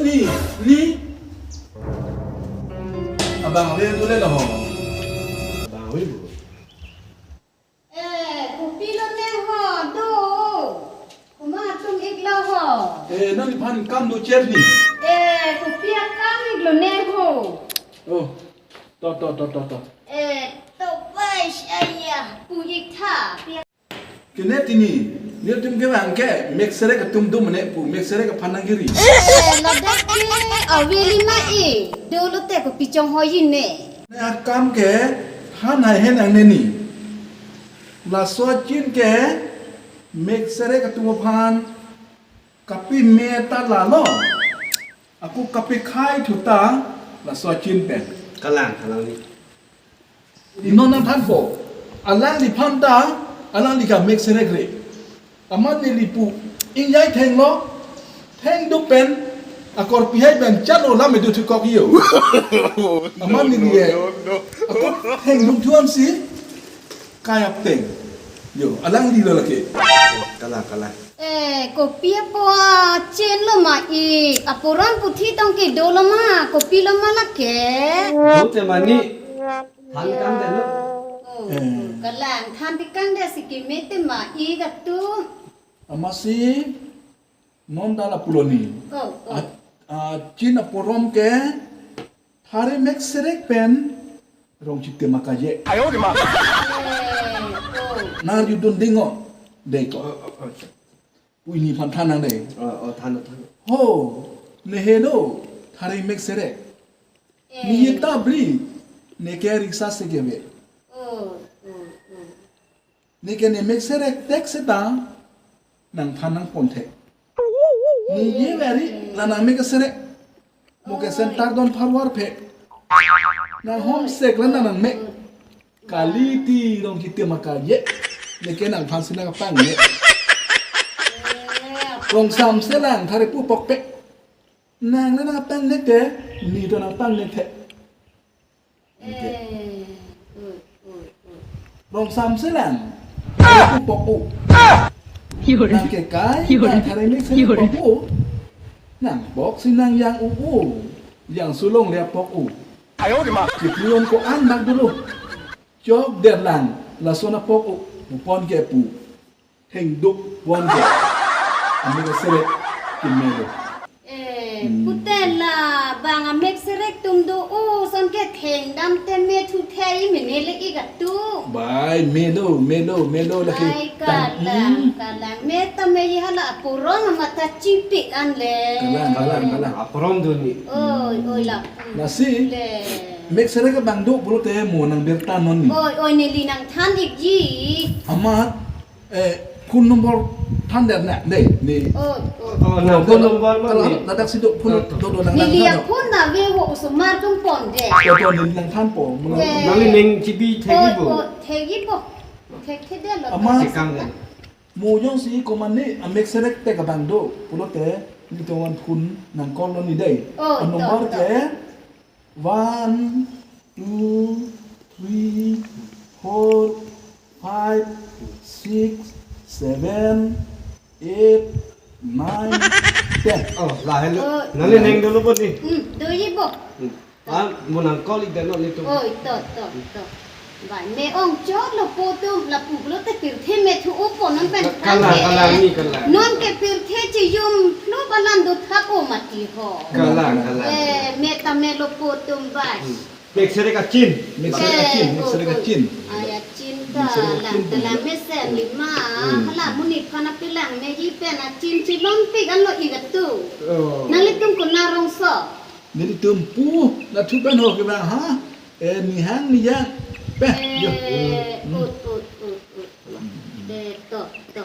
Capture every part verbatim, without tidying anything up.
Ni, ni. Abang ave dole lo ho. Abang ave bu. Eh, kopi lone ho, do. Komat atum iklo ho. Eh, nangliphan kam do cher ni. Eh, kopi akam ik lone ho. Oh, to, to, to, to, to. Eh, to bai saya pu ik tha. Kene tini, nelitum kevang ke, mek serek atum do mene pu, mek serek aphan nang kiri. Eh, ladak ke, ave li ma e, dolo te kopi chonghoi ne. Ne akam ke, han hai hen ang neni. Laso achin ke, mek serek atum aphan, kapi me ta lalo. Ako kapi khai thu ta, laso achin pen. Kalang, kalang ni. Inon nangthanpo. Alangliphan ta, alangli ke mek serek re. Amat neli pu, ingjai thenglo, thengduk pen, akorpi hai pen, chalo lam edu thukok yo. Amat neli e. Ako thengduk thuam si, kayap teng. Yo, alangli lo lake. Kalang, kalang. Eh, kopi apo achen lo ma ik, apo ron puthi tong kedo lo ma, kopi lo ma lake. Bute mani, than kan de lo. Oh, eh. Kalang, than ti kan de si keme te ma ik atu. Amatsi, non dala puloni. Oh, oh. At, ah, chin apo rom ke, thari mek serek pen, rong chitim akaye. Ayo, di ma. Eh, oh. Nar yudun dingo, dei ko. Oh, oh, oh. Pu ini phan than nang dei. Oh, oh, than, than. Ho, ne he do, thari mek serek. Eh. Ne ye ta bri, ne ke riksa se keme. Oh, oh, oh. Ne ke ne mek serek tek seta, nangthan nangpon the. Ne ye veri, la nang mek serek. Mo ke center don pharwar phe. Nang homesick la nang nang mek. Kali ti rong chitim akaye. Ne ke nangphan si nang pang ne. Rong sam se lang thari pu pok pe. Nang le nang pang ne te, ne to nang pang ne the. Eh, oi, oi, oi. Rong sam se lang. Pu pok u. Nang ke kai, nang thari mek se pok u. Nang pok si nang yang u u. Yang sulong le pok u. Ayo, di ma. Chiklion ko an mak dulu. Chok der lang, lason apok u, pupon ke pu. Thengduk pon ke. Amek serek keme lo. Eh, hmm. Pute la, bang amek serek atum do, o, son ke thengdam te me thu the i mene le ik atu. Bai, me lo, me lo, me lo lake. Ai, kalang, hmm. Kalang. Me ta me ye hala apo rom amat ta chipik an le. Kalang, kalang, kalang. Apo rom do ni. Oi, oi la. Lasi, le. Mek serek abang do pulote mo nang birta non ni. Oi, oi, neli nangthan ikji. Amat, eh, phone number than der na, dei, ni. Oi, oi. Oh, nang phone number ma ni. Ladak si do phone do do nang neli nang than. Phone na ve ho osomar tum pon de. Do do neli nangthanpo. Ve. Nangli ning chibi thegi bo. Oi, oi, thegi bo. Thek the de lo. Amat. Thekang de. Mo jongsi komat ni amek serek tek abang do pulote nelitum an phone nang call lo ni dei. Oh, a number to, to. Ke one, two, three, four, five, six, seven, eight, nine, ten. Oh, lahelo. Oh. Nangli neng dolo po ni. Hmm, doji bo. Hmm. Ah, mo nang call ik dano nelitum. Oh, to, to, to. Bai, me ong chot lo po atum, lapu pulote pirthe me thu-o po non pen. Kalang, kalang ni, kalang. Non ke pirthe chijum lo balan do thap o mati ho. Kalang, kalang. Eh, me ta me lo po atum bai. Hmm. Mek serek achin. Mek serek achin, eh, mek serek achin. Ai achin ta, mek serek lang achin ta lang mesen lima. Hmm. Hala monit aphan apelang meji pen achin chilon pik an lo ik atu. Oh. Nanglitum konat rongso. Nelitum pu, la thu pen ho ke bang ha. Eh, nihang nijang. Peh, yo. Eh, hmm. Ut, ut, ut, ut. De, to, to.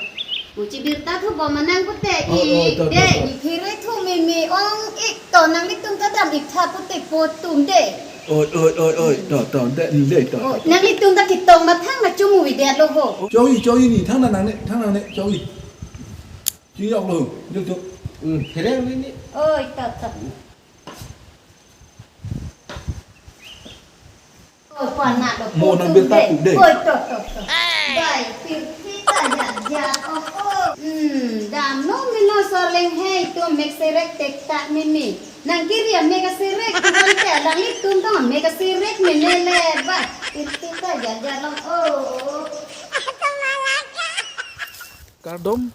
Mo chibirta thu bom ma nang pute. Oh, oh, ik, to, to, de, to. Iphere thu meme ong ik to, nanglitum ta dam ik tha pute po atum de. Oi, oi, oi, oi, to, to, de, de, to. Oh, nanglitum ta ketong ma thang ma chumu vi de lo ho. Choi, choi ni, thang na nang ne, thang nang ne, choi. Chi yok lo, yo to. Hmm, phere ni ni. Oi, to, to. Oi, pon na lo mo nang birta pu de. Oi, to, to, to. Bai, pirthe ta ya, ya, oh, oh. Hmm, dam no mino sorleng hei to mek serek tek tak mimi. Nang kiri ame kaserek, tukan ke alanglitum tong ame kaserek mene le, ba. Tirti ta jajar long, oh. Kardom,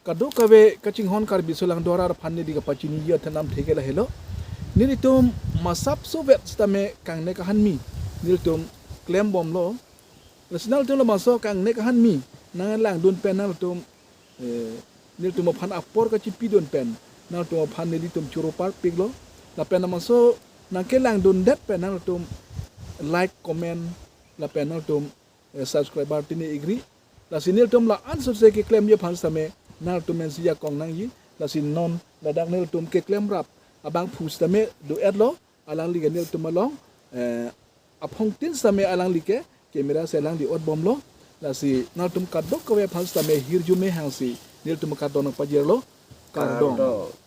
kadokave kachinghon Karbi aso alang dorar aphan neli kapachini ji athan lamthe ke lahelo. Nelitum masap sovet sitame kangnek ahanmi nelitum klembomlo. Lasi nangtum labangso kangnek ahanmi nanglangdun pen nangtum, eh, nelitum aphan apor kachipidun pen nangtum aphan nelitum choro parpiklo. Lapen labangso nangkelangdundet pen nangtum like, comment, lapen nangtum, eh, subscriber tini igri. Lasi nelitum la-an sose keklemji aphan sitame nangtum mensi jakong nangji. Lasi non ladak nelitum keklem rap abangphu sitame do-etlo, alangli ke nelitum along, eh, aphongtin sitame alangli ke camera si alangli otbomlo. Lasi nangtum kadokave aphan sitame hirjume hangsi nelitum kardom nangpajirlo. Kardom. Kardom.